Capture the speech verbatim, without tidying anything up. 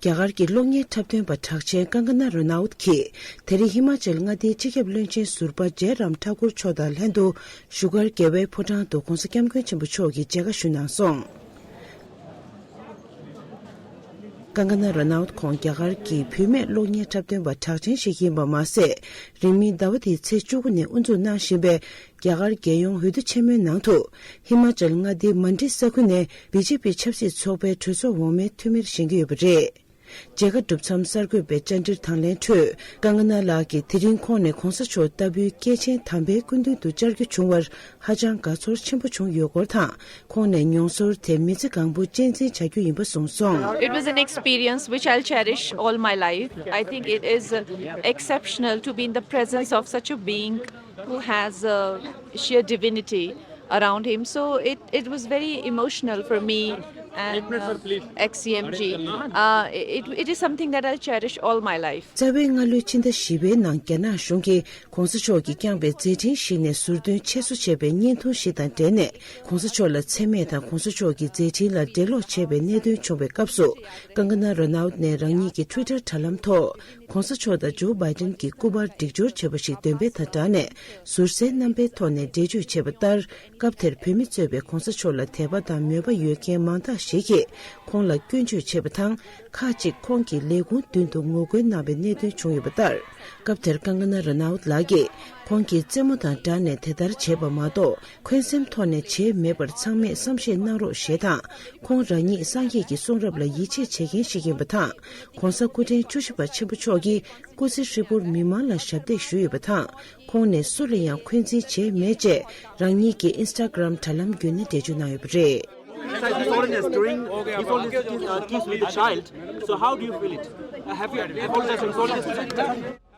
རྒྱ་གར་གྱི་གློག་བརྙན་འཁྲབ་སྟོན་པ་གྲགས་ཅན་ཀང་ཀ་ན་ར་ནའུ་ཐི་གིས་དེ་རིང་ཧི་མ་ཅལ་མངའ་སྡེའི་སྤྱི་ཁྱབ་བློན་ཆེན་ཟུར་པ་ཇེ་རམ་ཐ་ཀུར་མཆོག་དང་ལྷན་དུ་བཞུགས་སྒར་རྒྱལ་བའི་ཕོ་བྲང་དུ་༧གོང་ས་༧སྐྱབས་མགོན་ཆེན་པོ་མཆོག་གིས་མཇལ་ཁ་ཞུ་གནང་སོང་། ཀང་ཀ་ན་ར་ནའུ་ཐི་ཁོང་རྒྱ་གར་གྱི་བུད་མེད་གློག་བརྙན་འཁྲབ་སྟོན་པ་གྲགས་ཅན་ཞིག་ཡིན་པ་མ་ཟད། རིང་མིན་ཟླ་བ་འདིའི་ཚེས་བཅུ་དགུ་ནས་དབུ་འཛུགས་གནང་བཞིན་པའི་རྒྱ་གར་རྒྱལ་ཡོངས་འོས་བསྡུ་ཆེན་མོའི་ནང་དུ། ཧི་མ་ཅལ་མངའ་སྡེའི་མན་ཌི་ས་ཁུལ་ནས་བི་ཇེ་པི་ཆབ་སྲིད་ཚོགས་པའི་གྲོས་ཚོགས་འོག་མའི་འཐུས་མིར་བཞེངས་ཀྱི་ཡོད་པ་རེད། མཇལ་ཁ་གྲུབ་མཚམས་གསར་འགོད་པའི་བཅར་འདྲིར་དང་ལེན་ཁྲོད། ཀང་ཀ་ན་ལགས་ཀྱིས་དེ་རིང་ཁོང་ནས་༧གོང་ས་མཆོག་ལྟ་བུའི་སྐྱེས་ཆེན་དམ་པའི་སྐུ་མདུན་དུ་བཅར་རྒྱུ་བྱུང་བར་ཧ་ཅང་དགའ་ཚོར་ཆེན་པོ་བྱུང་ཡོད་སྐོར་དང་། ཁོང་ནས་མྱོང་ཚོར་དེ་མི་ཚེ་གང་པོ་གཅེས་འཛིན་བྱ་རྒྱུ་ཡིན་པ་གསུངས་སོང་། It was an experience which I'll cherish all my life. I think it is exceptional to be in the presence of such a being who has a sheer divinity around him. So it, it was very emotional for me and uh, ex C M G. Uh, it, it is something that I'll cherish all my life. རྩ་བའི་སྔ་ལོའི་ཕྱི་ཟླ་བཞི་པའི་ནང་རྒྱ་ནག་གཞུང་གིས་༧གོང་ས་མཆོག་གིས་བསྐྱངས་པའི་མཛད་འཕྲིན་ཞིག་ནས་ཟུར་འདོན་ཆེ་བཟོ་བྱས་པའི་བརྙན་ཐུང་ཞིག་དང་འབྲེལ་ནས། ༧གོང་ས་མཆོག་ལ་མཚན་སྨད་དང་༧གོང་ས་མཆོག་གི་མཛད་འཕྲིན་ལ་འགྲེལ་ཀློག་བྱས་པའི་གནད་དོན་བྱུང་བའི་སྐབས་སུ། ཀང་ཀ་ན་ར་ནའུ་ཐི་ནས་རང་ཉིད་ཀྱི་ཊུའི་ཊར་དྲ་ལམ་ཐོག ༧གོང་ས་མཆོག་དང་ཇོ་བྷའི་ཏིན་གྱི་སྐུ་པར་སྒྲིག་སྦྱོར་བྱས་པ་ཞིག་འདོན་སྤེལ་དང་སྦྲགས་ནས། ཟུར་གསལ་རྣམ་པའི་ཐོག་ནས་འགྲེལ་བརྗོད་བྱས་པ་ལྟར། སྐབས་དེར་བོད་མི་གཙོས་པའི་༧གོང་ས་མཆོག་ལ་དད་པ་དང་མོས་པ་ཡོད་མཁན་མང་དག་ཞིག་གིས་ཁོང་ལ་སྐྱོན་བརྗོད་བྱས་པ་དང་། ཁག་ཅིག་ཁོང་གི་ལས་ཁུངས་མདུན་དུ་ངོ་རྒོལ་གནང་བའི་གནད་དོན་བྱུང་ཡོད་པ་ལྟར། སྐབས་དེར་ཀང་ཀ་ན་ར་ནའུ་ཐི་ལགས་ཀྱིས་ཁོང་གིས་རྩེད་མོ་དང་སྦྲགས་ནས་དེ་ལྟར་བྱས་པ་མ་གཏོགས། འཁོན་སེམས་ཐོག་ནས་བྱས་མེད་པར་ཚང་མས་བསམ་ཤེས་གནང་རོགས་ཞེས་དང་། ཁོང་རང་ཉིད་སངས་རྒྱས་ཀྱི་གསུང་རབ་ལ་ཡིད་ཆེས་བྱེད་མཁན་ཞིག་ཡིན་པ་དང་། ྋགོང་ས་སྐུ་ཕྲེང་བཅུ་བཞི་པ་ཆེན་པོ་མཆོག་གིས་སྐུ་ཚེ་ཧྲིལ་པོར་མི་མང་ལ་ཞབས་འདེགས་ཞུས་ཡོད་པ་དང་། ཁོང་ནས་སུ་ལ་ཡང་འཁོན་འཛིན་བྱས་མེད་ཅེས་རང་ཉིད་ཀྱི་ཨིན་སི་ཊ་གྷི་རམ་དྲ་ལམ་བརྒྱུད་ནས་འགྲེལ་བརྗོད་གནང་ཡོད་པ་རེད། Besides this ordinance, during his ordinance duties, uh, teams with the child. So how do you feel it? Uh, have you apologized for his ordinance?